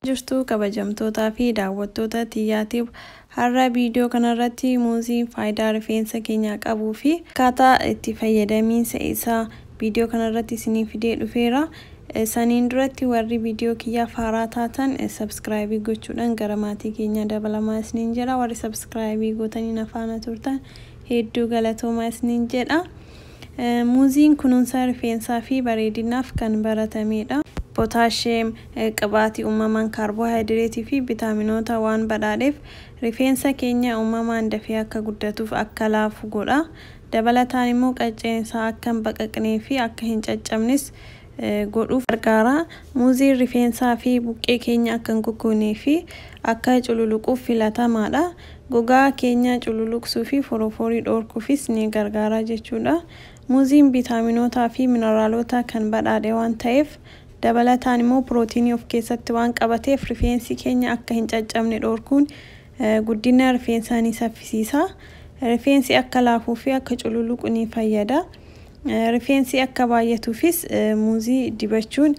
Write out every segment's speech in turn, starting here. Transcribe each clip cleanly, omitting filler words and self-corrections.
Jirtu kabajamtootaa fi daawwattoota xiyyaatiif, har'a viidiyoo kanarratti muuzii faayidaa rifeensa keenyaa qabuu fi akkaataa itti fayyadamiinsa isaa viidiyoo kanarratti isinii fidee dhufeera. Saniin duratti warri viidiyoo kiyyaaf haaraa taatan subscribe gochuudhaan gara maatii keenyaa dabalamaa isiniin jedha. Warri subscribe gootanii na faana turtan hedduu galatoomaa isiniin jedha. Muuziin kunuunsa rifeensaa fi bareedinaaf kan baratamedha. Potaashiyeem, qibaatii uumamaan, kaarboohayidireetii fi viitaaminoota waan badhaadheef rifeensa keenya uumamaan dafee akka guddatuuf akka laafu godha. Dabalataan immoo qacceen isaa akka hin baqaqnee fi akka hin caccabnes godhuuf gargaara. Muuziin rifeensaa fi buqqee keenya akka hin goggognee fi akka cululuquuf filatamaadha. Gogaa keenya cululuqsuu fi forooforii dhorkuufis ni gargaara jechuudha. Muuziin viitaaminootaa fi mineraalota kan badhaadhe waan ta'eef, dabalataan immoo pirootiinii of keessatti waan qabateef rifeensi keenya akka hin caccabne dhorkuun guddina rifeensaa ni saffisiisa. Rifeensi akka laafuu fi akka cululuqu ni fayyada. Rifeensi akka baay'atuufis muuzii dibachuun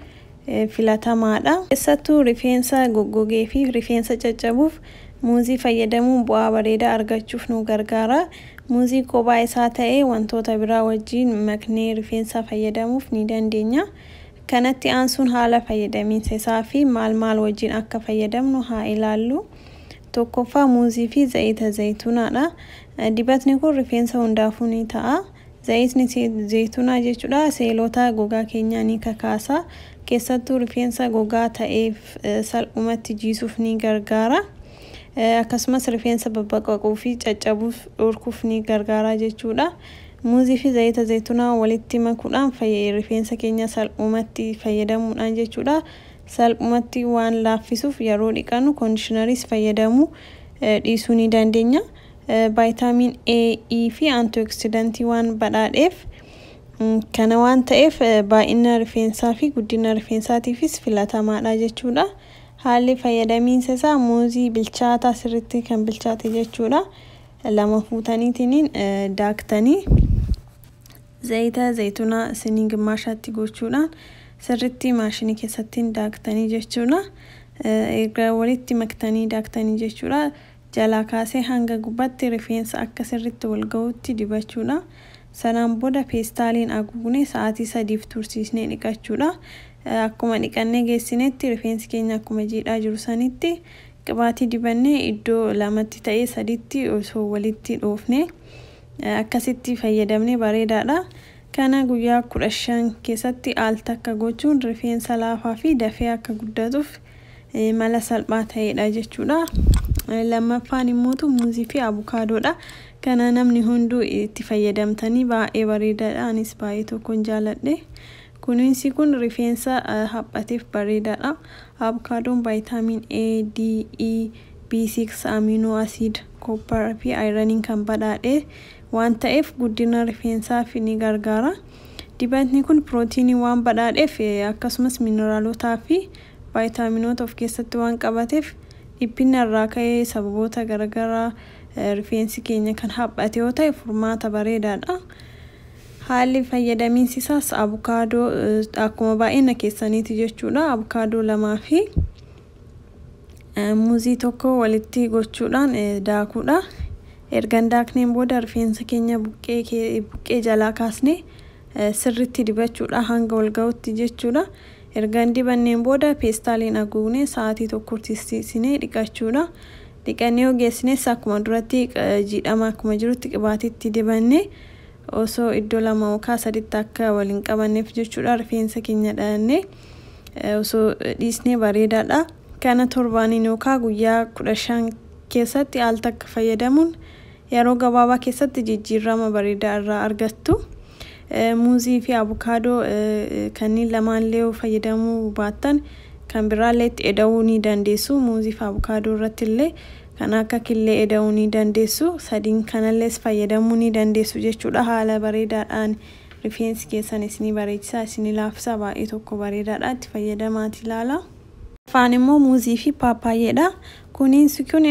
filatamaadha. Keessattuu rifeensa goggogee fi rifeensa caccabuuf muuzii fayyadamuun bu'aa bareedaa argachuuf nu gargaara. Muuzii kophaa isaa ta'ee wantoota biraa wajjin maknee rifeensa fayyadamuuf ni dandeenya. Kanatti aansuun haala fayyadamiinsa isaa fi maal maal wajjin akka fayyadamnu haa ilaallu. Tokkoffaa, muuzii fi zayita zayituunaadha. Dibatni kun rifeensa hundaafuu ni ta'a. Zayitni zayituunaa jechuudha seelota gogaa keenyaa ni kakaasa. Keessattuu rifeensa gogaa ta'eef salphumatti jiisuuf ni gargaara. Akkasumas rifeensa babbaqaquu fi caccabuuf dhorkuuf ni gargaara jechuudha. Muuzii fi zayita zayituunaa walitti makuudhaan rifeensa keenya salphumatti fayyadamuudhaan jechuudha. Salphumatti waan laaffisuuf yeroo dhiqannu conditioneriis fayyadamuu dhiisuu ni dandeenya. Vitamin A, E fi antioxidantii waan badhaadheef, kana waan ta'eef baay'ina rifeensaa fi guddina rifeensaatiifis filatamaadha jechuudha. Haalli fayyadamiinsa isaa muuzii bilchaataa, sirriitti kan bilchaate jechuudha. 2 fuutaniitiin daaktanii zayita zayituunaa sinii gimmaashaatti gochuudhaan sirriitti maashinii keessatti daaktanii jechuudha. Erga walitti maktanii daaktanii jechuudha. Jalaa kaasee hanga gubbaatti rifeensa akka sirriitti wal gahutti dibachuudha. Sanaan booda peestaaliin haguugnee sa'aatii 3f tursiisnee dhiqachuudha. Akkuma dhiqannee geessinetti rifeensi keenya akkuma jiidhaa jiru sanitti qibaatii dibannee iddoo lamatti ta'ee saditti osoo walitti dhoofne akkasitti fayyadamnee bareedaadha. Kana guyyaa 15 keessatti al takka gochuun rifeensa laafaa fi dafee akka guddatuuf mala salphaa ta'edha jechuudha. Lammaffaan immootu muuzii fi abukaadoodha. Kana namni hunduu itti fayyadamtanii baay'ee bareedaadha. Anis baay'ee tokkon jaaladhe. Kunuunsi kun rifeensa haphateef bareedaadha. Abukaadoon vitamin A, D, E, B6, amino acid, copper fi ironiin kan badhaadhe waan ta'eef guddina rifeensaaf ni gargaara. Dibatni kun pirootiinii waan badhaadheef, akkasumas mineralotaa fi vaayitaaminoota of keessatti waan qabateef, dhiphina irraa ka'ee sababoota garaagaraa rifeensi keenya kan haphate yoo ta'e furmaata bareedaadha. Haalli fayyadamiinsi isaas abukaadoo akkuma baay'ina keessaniiti jechuudha. Abukaadoo 2 fi muuzii 1 walitti gochuudhaan daakuudha. Erga daakneen booda rifeensa keenya buqqee jalaa kaasnee sirriitti dibachuudha hanga wal gahutti jechuudha. Erga dibanneen booda peestaaliin haguugnee sa'aatii 1 tursiisnee dhiqachuudha. Dhiqannee yoo geessines akkuma duratti jiidhama akkuma jirutti qibaatiitti dibannee osoo iddoo lama yookaan saditti akka waliin qabanneef jechuudha rifeensa keenya dhahannee osoo dhiisnee bareedaadha. Kana torbaaniin yookaan guyyaa 15 keessatti al takka fayyadamuun yeroo gabaabaa keessatti jijjiirama bareedaa irraa argattu. Muuzii fi abukaadoo kanneen lamaanillee fayyadamuu baattan kan biraallee itti eda'uu ni dandeessu. Muuzii fi abukaadoo irratti illee kan akka killee eda'uu ni dandeessu. Sadiin kanallees fayyadamuu ni dandeessu jechuudha. Haala bareedaadhaan rifeensi keessan isinii bareechisaa, isinii laaffisaa, baay'ee tokko bareedaadha, itti fayyadamaati ilaala. Afaan immoo muuzii fi paappaayyeedha. Kunis kun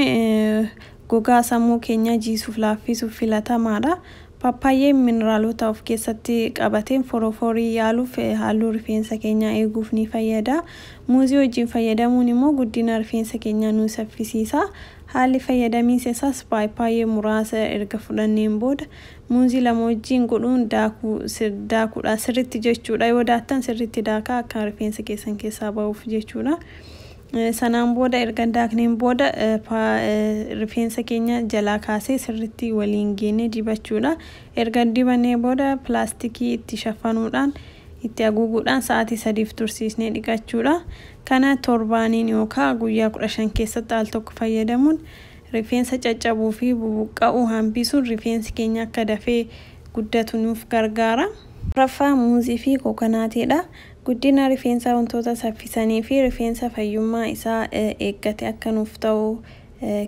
gogaa sammuu keenyaa jiisuuf laaffisuuf filatamaadha. Pappaayyeen mineraalota of keessatti qabateen forooforii yaaluuf, halluu rifeensa keenyaa eeguuf ni fayyada. Muuzii wajjin fayyadamuun immoo guddina rifeensa keenyaa nu saffisiisa. Haalli fayyadamiinsa isaas paappaayyee muraasa erga fudhanneen booda muuzii 2 wajjin godhuun daakuudha sirritti jechuudha. Yoo daaktan sirritti daakaa akka rifeensa keessan keessaa bahuuf jechuudha. Sanaan booda erga daakneen booda rifeensa keenya jalaa kaasee sirritti waliin geennee dibachuudha. Erga dibannee booda pilaastikii itti shaffanuudhaan, itti haguuguudhaan sa'aatii 3f tursiisnee dhiqachuudha. Kana torbaaniin yookaan guyyaa 15 keessatti al tokko fayyadamuun rifeensa caccabuu fi bubuqqa'uu hambisuun rifeensi keenya akka dafee guddatu nuuf gargaara. Afuraffaa, muuzii fi kokonaatiidha. Guddina rifeensaa wantoota saffisanii fi rifeensa fayyummaa isaa eeggate akka nuuf ta'u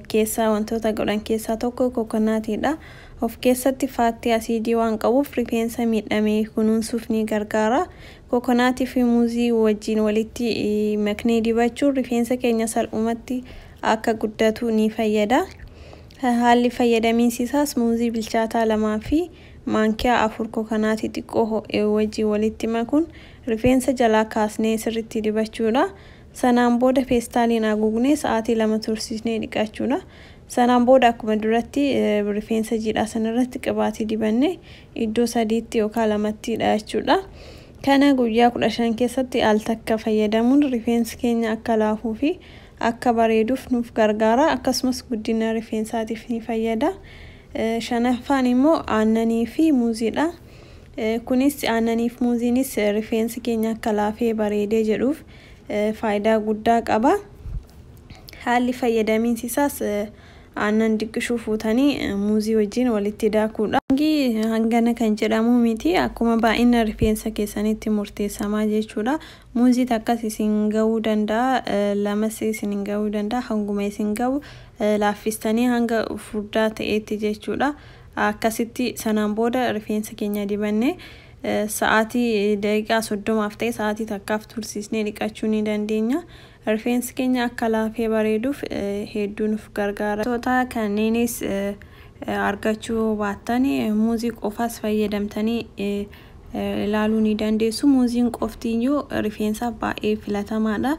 keessaa wantoota godhan keessaa tokko kokonaatiidha. Of keessatti faattii asiidii waan qabuuf rifeensa miidhame kunuunsuuf ni gargaara. Kokonaatii fi muuzii wajjin walitti maknee dibachuun rifeensa keenya salphumatti akka guddatu ni fayyada. Haalli fayyadamiinsi isaas muuzii bilchaataa 2 fi maankiyaa 4 kokonaatii xiqqoo ho'e wajjin walitti makuun rifeensa jalaa kaasnee sirriitti dibachuudha. Sanaan booda feestaaliin haguugnee sa'aatii 2 tursiisnee dhiqachuudha. Sanaan booda akkuma duratti rifeensa jiidhaa sanarratti qibaatii dibannee iddoo 3tti yookaan 2tti dhahachuudha. Kana guyyaa 15 keessatti al takka fayyadamuun rifeensi keenya akka laafuu fi akka bareeduuf nuuf gargaara. Akkasumas guddina rifeensaatiif ni fayyada. Shanaffaan immoo aannanii fi muuziidha. Kunis aannanii fi muuziinis rifeensi keenya akka laafee bareedee jedhuuf faayidaa guddaa qaba. Haalli fayyadamiinsi isaas aannan diqqishuu fuutanii muuzii wajjin walitti daakuudha. Hangi hangana kan jedhamu miti, akkuma baay'ina rifeensa keessanitti murteessamaa jechuudha. Muuzii takkas isin ga'uu danda'a, lamas isin ga'uu danda'a, hanguma isin ga'u laaffistanii hanga furdaa ta'etti jechuudha. Akkasitti sanaan booda rifeensa keenya dibannee sa'aatii daqiiqaa 30f ta'e sa'aatii takkaaf tursiisnee dhiqachuu ni dandeenya. Rifeensi keenya akka laafee bareeduuf hedduu nuuf gargaara. Wantoota kanneenis argachuu baattan muuzii qofaas fayyadamtanii ilaaluu ni dandeessu. Muuziin qoftiyyuu rifeensaaf baay'ee filatamaadha.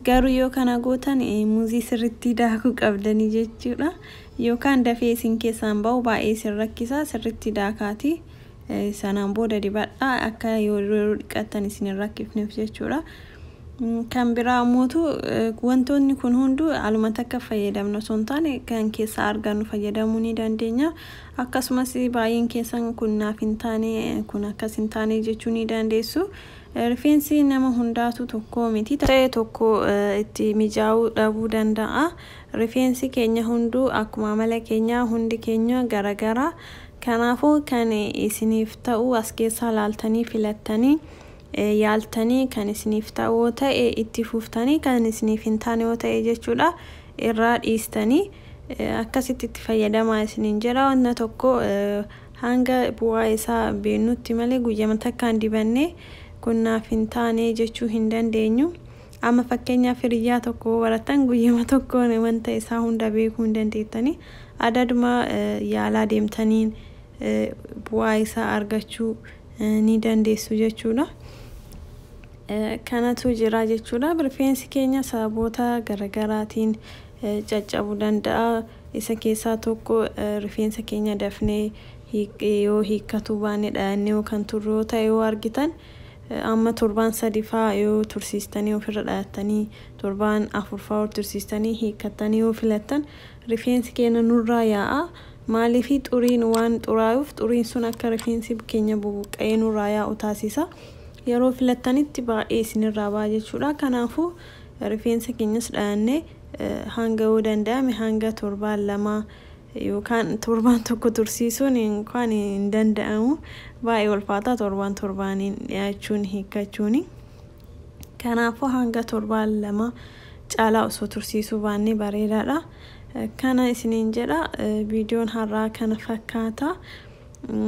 Garuu yoo kana gootan muuzii sirriitti daakuu qabdanii jechuudha. Yookaan dafee isin keessaan bahu, baay'ee isin rakkisa, sirriitti daakaati. Sanaan booda dibadhaa, akka yeroo dhiqattan isin hin rakkifneef jechuudha. Kan biraa ammootu wantoonni kun hunduu aluma takka fayyadamna osoo hin taane kan keessaa argannu fayyadamuu ni dandeenya. Akkasumas baay'een keessan kun naaf hin taane, kun akkas hin taane jechuu ni dandeessu. Rifeensi nama hundaatu tokko miti. Ta'e tokko itti mijaa'uu dhabuu danda'a. Rifeensi keenya hunduu akkuma amala keenyaa hundi keenya garagara. Kanaafuu kan isiniif ta'u as keessaa laaltanii filattanii yaaltanii, kan isiniif ta'u yoo ta'e itti fuftanii, kan isiniif hin taane yoo ta'e jechuudha irraa dhiistanii akkasitti itti fayyadamaa isiniin jedha. Wanna tokko hanga bu'aa isaa beennutti malee guyyama takkaan dibannee kun naaf hin taane jechuu hin dandeenyu. Amma fakkeenyaaf hiriyyaa tokko barattan guyyama tokkoon wanta isaa hunda beekuu hin dandeettanii, adaduma yaalaa deemtaniin bu'aa isaa argachuu ni dandeessu jechuudha. Kanatu jira jechuudha. Rifeensi keenya sababoota garagaraatiin caccabuu danda'a. Isa keessaa tokko rifeensa keenya dafnee yoo hiikkatu baanne, dhahannee yoo kan turre yoo ta'e, yoo argitan amma torbaan 3 faa yoo tursiistanii ofirra dhahattanii, torbaan 4 faa tursiistanii hiikkattanii yoo filattan, rifeensi keenya nurraa yaa'a. Maaliifi? Xuriin waan xuraa'uuf, xuriin sun akka rifeensi keenya bubuqqa'ee nurraa yaa'u taasisa. Yeroo filattanitti baay'ee isinirraa ba'a jechuudha. Kanaafuu rifeensa keenyas dhahannee hanga yoo danda'ame hanga torbaan 2 yookaan torbaan 1 tursiisuun yookaan hin danda'amu. Baay'ee ulfaataa torbaan torbaaniin dhiyaachuun hiikkachuuni. Kanaafuu hanga torbaan 2 caalaa osoo tursiisuu baannee bareedaadha. Kana isiniin jedha, viidiyoon har'aa kana fakkaata.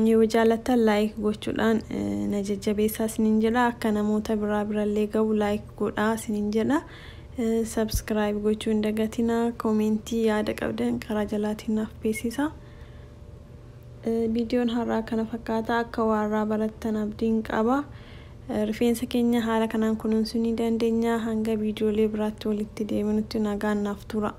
Yoo jaallattan like gochuudhaan na jajjabeessaa isiniin jedha. Akka namoota biraa birallee gahu like godhaa isiniin jedha. Subscribe gochuu hin dagatinaa. Koomentii yaada qabdan karaa jalaatiin naaf beeksisaa. Viidiyoon har'aa kana fakkaata akka waarraa barattan abdiin qaba. Rifeensa keenya haala kanaan kunuunsuu ni dandeenya. Hanga viidiyoolee biraatti walitti deebinutti nagaan naaf tura.